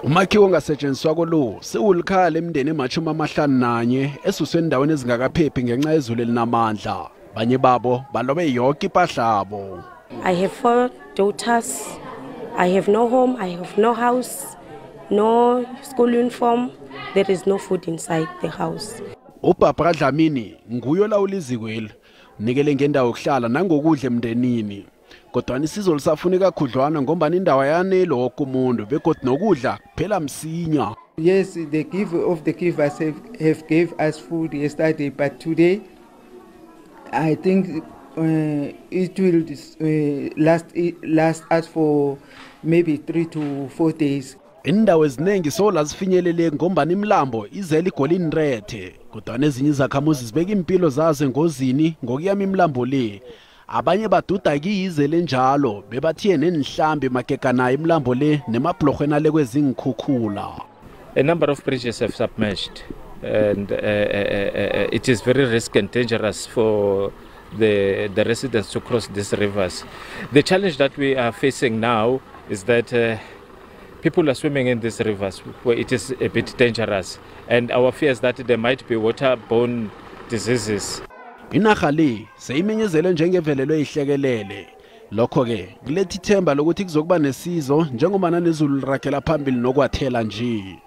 Umakhiwo ongasetshenziswako lo sewulikhaya lemindeni ema-51 esuswe endaweni ezingakaphephi ngenxa yezulu elinamandla. Banye babo balobe yoke ipahlabo. I have 4 daughters. I have no home, I have no house, no school uniform. There is no food inside the house. UBarbara Dlamini nguye olawula izikweli, unikele ngendawo yokuhlala nangokudla emndenini. Kodwa isizo lisafuneka khudlwana ngombana indawo ayaneli woke umuntu begodu nokudla kuphela msinya. Yes, the give of the givers have gave us food yesterday, but today I think it will last us for maybe 3 to 4 days. Indawo eziningi sola zifinyelele ngombana imilambo izele igolini rethe, kodwa nezinye izakhamuzi zibeka impilo zazo engozini ngokuyama imilambo le. Abanye baduda kiyizele njalo bebathiye nenhlambi magega nayo imilambo le nemabhlorhweni ale kwezingikhukhula. A number of bridges have submerged and it is very risky and dangerous for the residents to cross these rivers. The challenge that we are facing now is that people are swimming in these rivers where it is a bit dangerous, and our fear is that there might be waterborne diseases. Inarha le seyimenyezelwe njengevelelwe ihlekelele. Lokho-ke kuletha ithemba lokuthi kuzokuba nesizo njengoba nezulu liragela phambili nokwathela nje.